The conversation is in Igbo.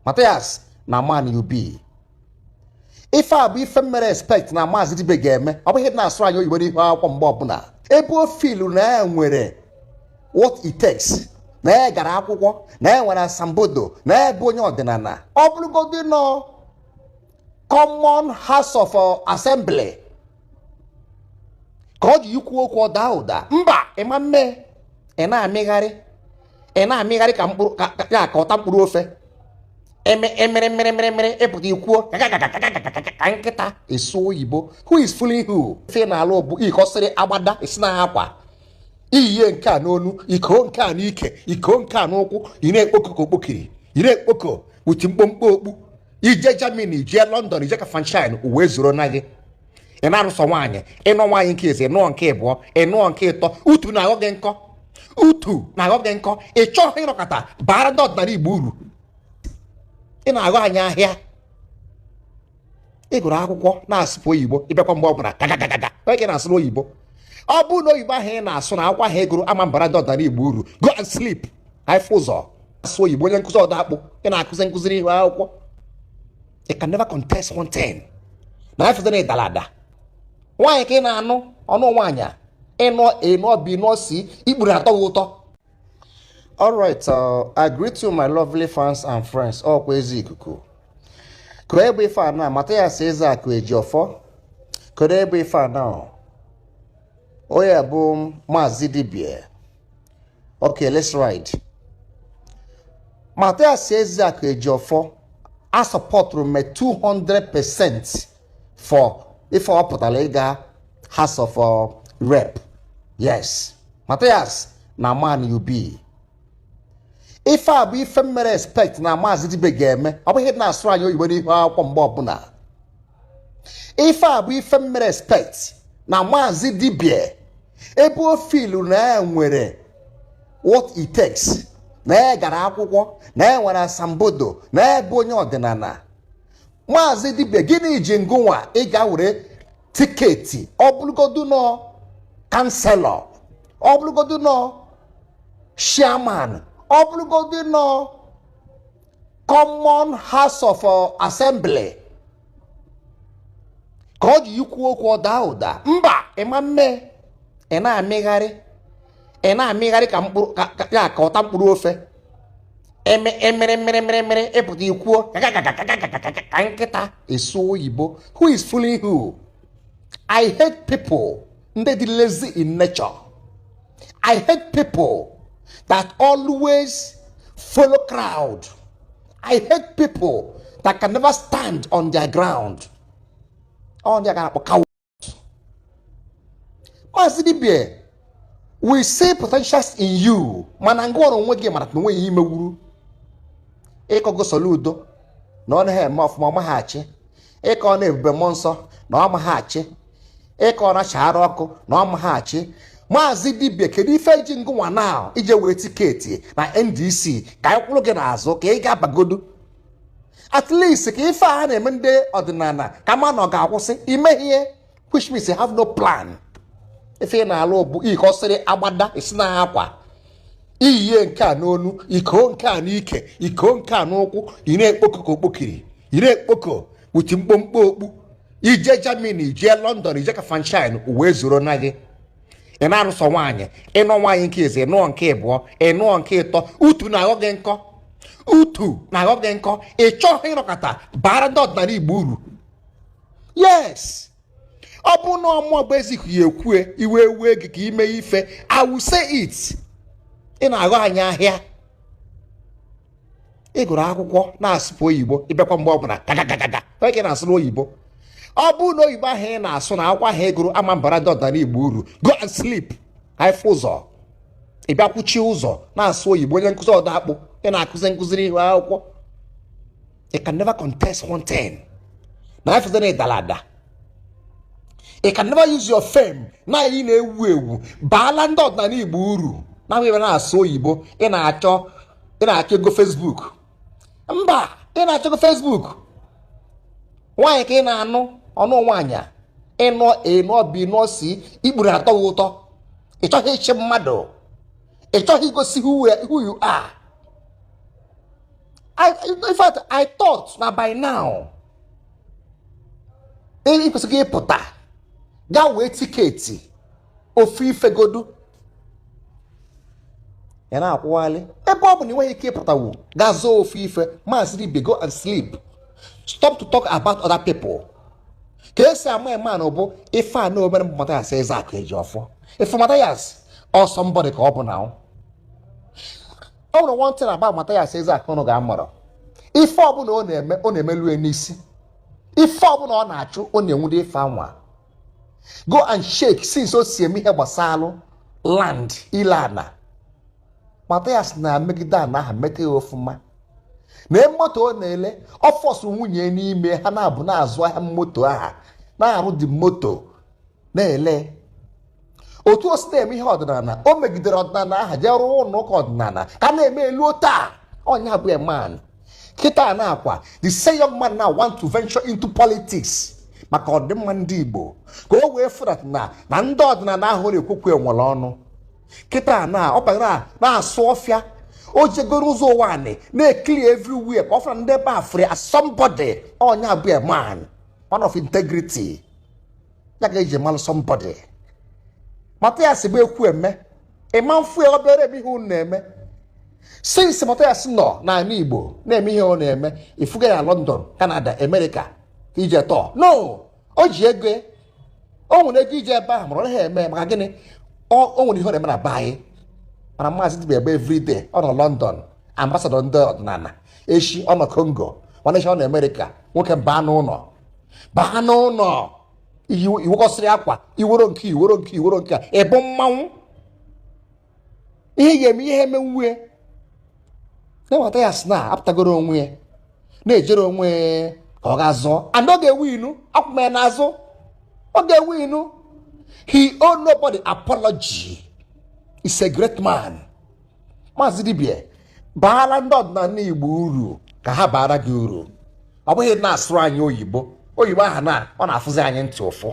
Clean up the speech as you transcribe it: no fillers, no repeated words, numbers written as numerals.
Matthias, na man you be. Ife a bụ ife mere expect na Maazị Dibia ga-eme. Ọ bụghị na-asụ anyị oyibo n'ihu akwụkwọ mgbe ọbụla. Ebe o filu na ya nwere what it takes, na ya gara akwụkwọ, na ya nwere asambodo, na ya bụ onye ọdịnala, ọ bụrụgodị nọ common House of Assembly ka ọ ji ikwu okwu, ọ daa ụda. Mba, ịma mme ị na-amịgharị, ị na-amịgharị ka mkpụrụ ya ka ọta mkpụrụ ofe emere mmiri mmiri mmiri. Ịpụta ikwuo ka nkịta esu oyibo. Who is fooling who? Ife na-alụ bụ ịkọsịrị agbada esi na akwa iyiye nke a n'onu, iko nke a n'ike, iko nke a n'ụkwụ. Ị na-ekpoko ka okpokiri, ị na-ekpoko wuti mkpomkpo okpu. Ije Germany, jee London, ije Kafanchan, uwe zoro na gị. Ị na-arụsọ nwaanyị, ịnụ nwaanyị nke eze, ịnụọ nke ịbụọ, ịnụọ nke ịtọ. Utu na-aghọ gị nkọ, utu na-aghọ gị nkọ. Ị chọghị ịnọkọta bara ndị ọdịnala Igbo uru. Ị na-aghọ anyị ahịa. Ị gụrụ akwụkwọ na-asụpụ oyibo, ịbịakwa mgbe ọbụla gagagagaga onye ka ị na-asụrụ oyibo. Ọ bụrụ na oyibo ahụ ị na-asụ na akwụkwọ ahụ ị gụrụ ama mbara ndị ọdịnala Igbo uru, go and sleep. Anyị ụzọ asụ oyibo, onye nkụzi ọdọ akpụ, ị na-akụzi nkụzi n'ihu akwụkwọ. You can never contest one thing na afọ na ịdara ada. Nwaanyị ka ị na-anụ ọnụ nwaanyị a, ịnụ ịnụọ bụ ịnụọ si ikpuru atọ gị ụtọ. Alright, I greet you, my lovely fans and friends. Ọkwa ezi ikuku. Kedu ebe ife a na Mathias Ezeaku Ejiofor? Kedu ebe ife a na? Onye bụ Maazị Dibia. Okay, let's ride. Mathias Ezeaku Ejiofor a supportụrụ m 200% for ife ọ pụtara ịga House of Rep. Yes, Mathias, na man you be. Ife a bụ ife mere expect na Maazị Dibia ga-eme. Ọ bụghị na-asụ anyị oyibo n'ihu akwụkwọ mgbe ọbụla. Ife a bụ ife mere expect na Maazị Dibia, ebe o filu na ya nwere what it takes, na ya gara akwụkwọ, na ya nwere asambodo, na ya bụ onye ọdịnala. Maazị Dibia, gịnị ji ngụnwa ịga were ticket? Ọ bụrụgodu nọ councillor, ọ bụrụgodu nọ chairman, ọ bụrụgodu nọ common House of Assembly ka ọ ji ikwu okwu, ọ daa ụda. Mba, ịma mme ị na-amịgharị, ị na-amịgharị ka mkpụrụ ya ka ọta mkpụrụ ofe emere mmiri mmiri mmiri. Ịpụta ikwuo ka nkịta esu oyibo. Who is fooling who? I hate people ndị dị lazy in nature. I hate people that always follow crowd. I hate people that can never stand on their ground. Ọ ndị a ga-akpọ cowards. Maazị Dibia, we see potentials in you, mana ngwa ọrụ onwe gị mara na onwe ya imewuru. Ịkọgo Soludo na ọ naghị eme ọfụma, ọ maghị achị. Ịkọ na Ebube Mmụọ Nsọ na ọ maghị achị. Ịkọ na Chara Ọkụ na ọ maghị achị. Maazị Dibia, kedu ife ji ngụnwa na ije were ticket na NDC ka anyị kwụrụ gị n'azụ ka ị ga-abagodu, at least ka ife a na-eme ndị ọdịnala ka ma na ọ ga-akwụsị ime ihe, which means you have no plan. Ife ị na-alụ bụ ịkọsịrị agbada esi na akwa iyiye nke a n'onu, iko nke a n'ike, iko nke a n'ụkwụ. Ị na-ekpoko ka okpokiri, ị na-ekpoko wuti mkpomkpo okpu. Ije Germany, jee London, ije Kafanchan, uwe zoro na gị. Ị na-arụsọ nwaanyị, ịnụ nwaanyị nke eze, ịnụọ nke ịbụọ, ịnụọ nke ịtọ. Utu na-aghọ gị nkọ, utu na-aghọ gị nkọ. Ị chọghị ịnọkọta bara ndị ọdịnala Igbo uru. Yes, ọ bụ na ọmụọ bụ ezikwu ya ekwue iwe wee gị ka ime ife. I will say it. Ị na-aghọ anyị ahịa. Ị gụrụ akwụkwọ na-asụpụ oyibo, ịbịakwa mgbe ọbụla gagagagaga onye ka ị na-asụrụ oyibo. Ọ bụrụ na oyibo ahụ ị na-asụ na akwụkwọ ahụ ị gụrụ ama mbara ndị ọdịnala Igbo uru, go and sleep. Anyị ụzọ ị bịa kwuchie ụzọ na-asụ oyibo, onye nkụzi ọdọ akpụ, ị na-akụzi nkụzi n'ihu akwụkwọ. You can never contest one thing na afọ na ịdara ada. You can never use your fame na ị na-ewu ewu baala ndị ọdịnala Igbo uru na ebe na-asụ oyibo. Ị na-achọ ego Facebook. Mba, ị na-achọ ego Facebook. Nwaanyị ka ị na-anụ ọnụ nwaanyị a, ịnụ ịnụọ bụ ịnụọ si ikpuru atọ gị ụtọ. Ị chọghị ịchị mmadụ, ị chọghị igosi who you are. In fact, I thought na by now ị kwesịrị ịpụta gaa wee ticket ofu ifegodu ya na-akwụghalị. Ebe ọ bụ na ị nweghị ike ịpụtawu gaa zụọ ofu ife, Maazị Dibia, go and sleep. Stop to talk about other people. Ka esi ama eme na bụ ife a na obere Mathias Ezeaku Ejiofor. Ife Mathias ọ somebody ka ọ bụ na ọ nwere one thing about Mathias Ezeaku unu ga-amụrụ: ife ọbụla ọ na-eme, ọ na-emelu ya n'isi. Ife ọbụla ọ na-achụ, ọ na-enwude ife anwa. Go and check since o si eme ihe gbasalụ land, ile ana. Mathias na-emegide ana ahụ, mete ya ofụma na moto ọ na-ele. Ọfọsụ nwunye n'ime ha na-abụ na-azụ ahịa moto aha, na-arụ dị moto na-ele. Otu o si na-eme ihe ọdịnala, o megidere ọdịnala aha, jee rụọ ụlọ ụka ọdịnala ka na-eme elu taa. Ọnya bụ a man kịta na-akwa. The same young man now want to venture into politics maka ọdịmma ndị Igbo, ka o wee fụdat na ndị ọdịnala ahụ na-ekwukwu enwere ọnụ. Kịta na ọ banyere na-asụ ọfịa, o jegoro ụzọ ụwa anị na-ekili everywhere ka ọ fụra ndị ebe a fụrụ as somebody. Ọnya bụ a man, man of integrity, ya ga eji malụ somebody. Mathias bụ ekwu eme ịma mfu ya obere eme ihe unu na-eme. Since Mathias nọ n'ala Igbo na-eme ihe ọ na-eme, ifuga ya London, Canada, America ije tọọ no. O ji ego, o nwere ego ije ebe ahụ, mara ọ naghị eme. Maka gịnị? O nwere ihe ọ na-eme na be anyị. Mana Maazị Dibia ebe everyday ọ nọ London, ambassador ndị ọdịnala. Echi ọ nọ Congo, nwanne echi ọ nọ America. Nwoke, baa n'ụlọ, baa n'ụlọ. Iwekọsịrị akwa iwero nke iwero nke iwero nke a ịbụ mmanwụ. Ihe ị ga-eme, ihe emenwue na ya sị na apụtagoro onwe ya na-ejere onwe ya ka ọ ga-azọ, and ọ ga-ewe inu akwụma ya n'azụ. Ọ ga-ewe inu. He owe nobody apology. Is a great man. Maazị Dibia, baara ndị ọdịnala Igbo uru ka ha baara gị uru. Ọ bụghị na-asụrụ anyị oyibo, oyibo aha na ọ na-afụzi anyị ntị ụfụ.